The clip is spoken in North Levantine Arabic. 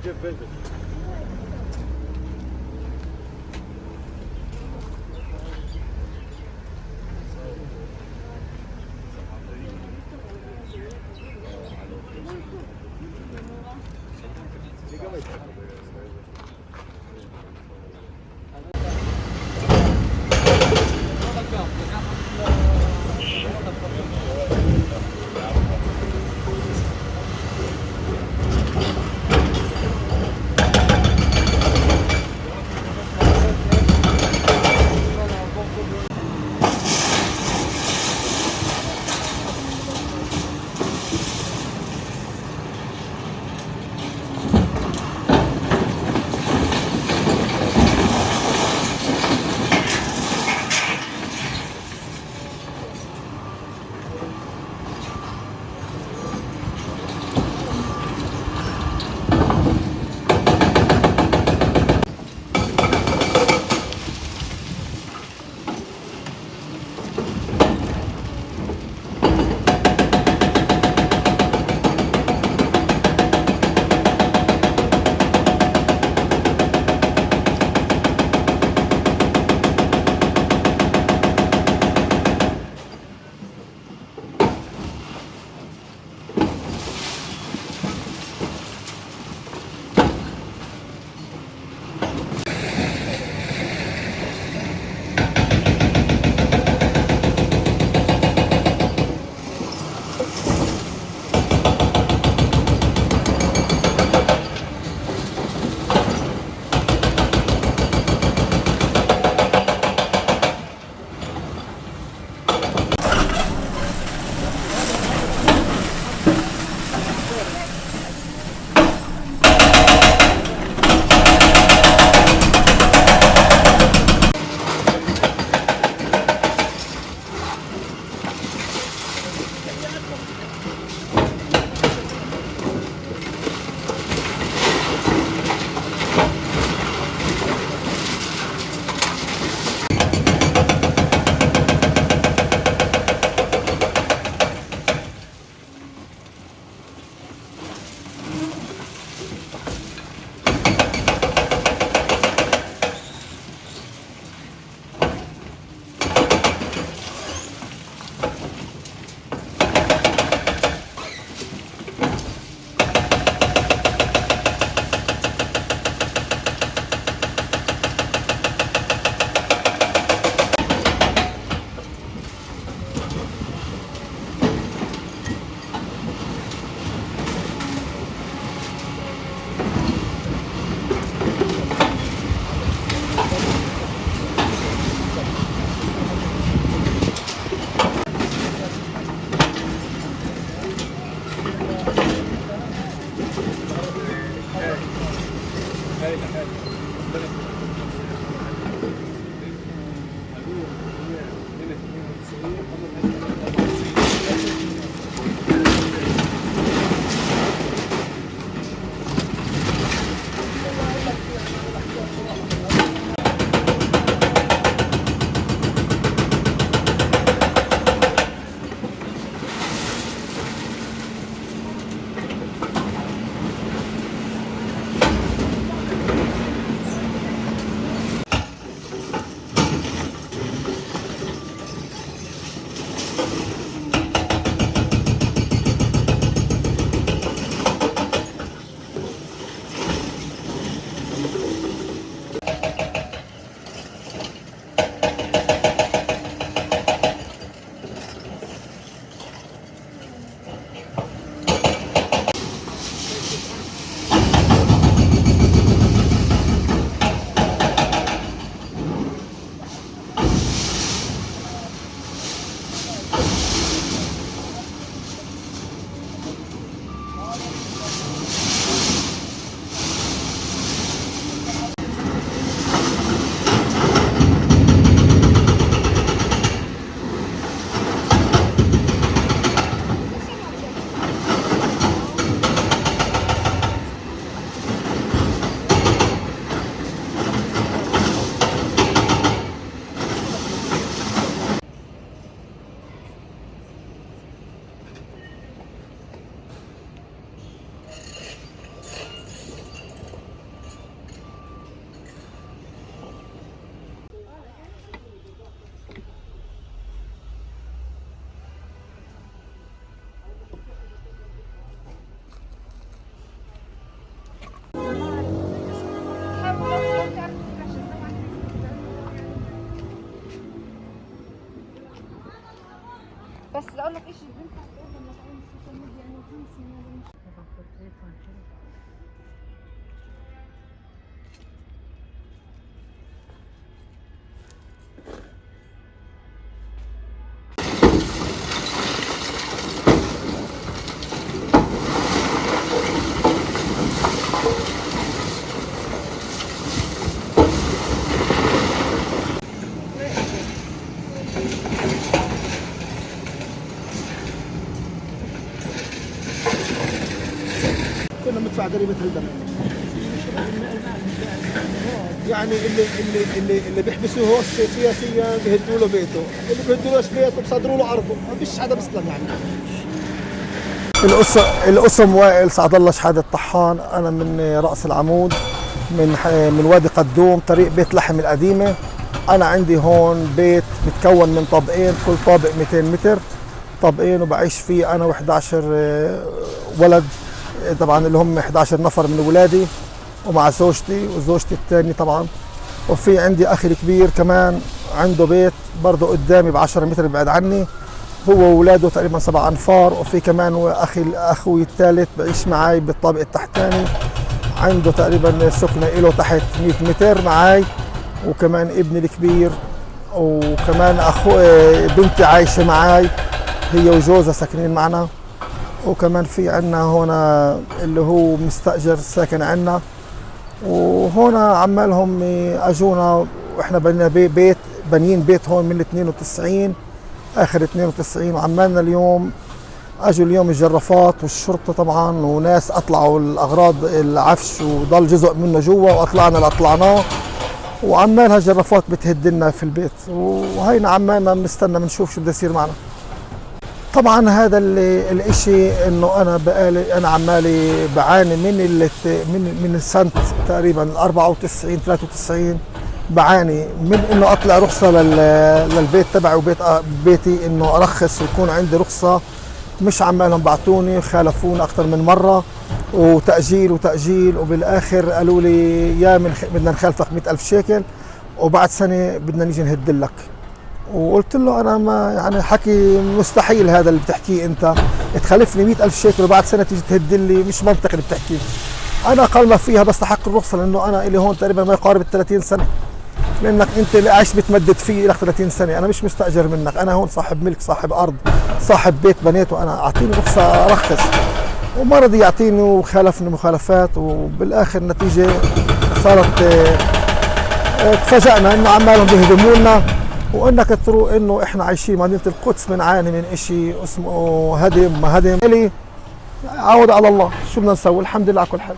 Jeff Bezos. كنا بندفع ضريبة هالبلد. يعني اللي بيحبسوه سياسيا بيهدوا له بيته، اللي بيهدوا له بيته بصدروا له ارضه، ما فيش حدا بيسلم يعني. الاسم وائل سعد الله شحادة الطحان، انا من راس العمود، من وادي قدوم، طريق بيت لحم القديمة. انا عندي هون بيت متكون من طابقين، كل طابق 200 متر، طابقين، وبعيش فيه انا و11 ولد، طبعا اللي هم 11 نفر من اولادي، ومع زوجتي وزوجتي الثانية طبعا. وفي عندي اخي الكبير كمان عنده بيت برضه قدامي ب 10 متر بعد عني، هو واولاده تقريبا 7 انفار. وفي كمان اخوي الثالث بعيش معي بالطابق التحتاني، عنده تقريبا سكنه له تحت 100 متر معي، وكمان ابني الكبير، وكمان اخو بنتي عايشه معي هي وجوزها ساكنين معنا. وكمان في عنا هنا اللي هو مستأجر ساكن عنا. وهنا عمالهم اجونا واحنا بنينا بيت، بنيين بيت هون من 92، اخر 92، وعمالنا اليوم اجوا اليوم الجرافات والشرطة طبعا، وناس اطلعوا الاغراض العفش وضل جزء منه جوا، واطلعنا اللي اطلعناه، وعمالها الجرافات بتهد لنا في البيت. وهينا عمالنا بنستنى بنشوف شو بده يصير معنا. طبعا هذا اللي الاشي انه انا بقالي انا عمالي بعاني من اللي من سنة تقريبا 94 93، بعاني من انه اطلع رخصه للبيت تبعي وبيت بيتي، انه ارخص ويكون عندي رخصه. مش عمالهم بعتوني، خالفوني اكثر من مرة، وتاجيل وتاجيل، وبالاخر قالوا لي يا من بدنا نخالفك 100,000 شيكل، وبعد سنة بدنا نيجي نهد لك. وقلت له انا ما يعني حكي مستحيل هذا اللي بتحكيه انت، تخالفني 100,000 شيكل وبعد سنة تيجي تهد لي، مش منطقي اللي بتحكيه. انا اقل ما فيها بستحق الرخصة، لانه انا الي هون تقريبا ما يقارب ال 30 سنة، لانك انت اللي عايش بتمدد فيه لك 30 سنة، انا مش مستاجر منك، انا هون صاحب ملك، صاحب ارض، صاحب بيت بنيته انا، اعطيني رخصه ارخص. وما رضي يعطيني وخالفني مخالفات، وبالاخر النتيجة صارت تفاجئنا انه عمالهم بيهدموا لنا. وانك تروح انه احنا عايشين مدينة القدس بنعاني من اشي اسمه هدم ما هدم، الي عود على الله، شو بدنا نسوي؟ الحمد لله على كل حال.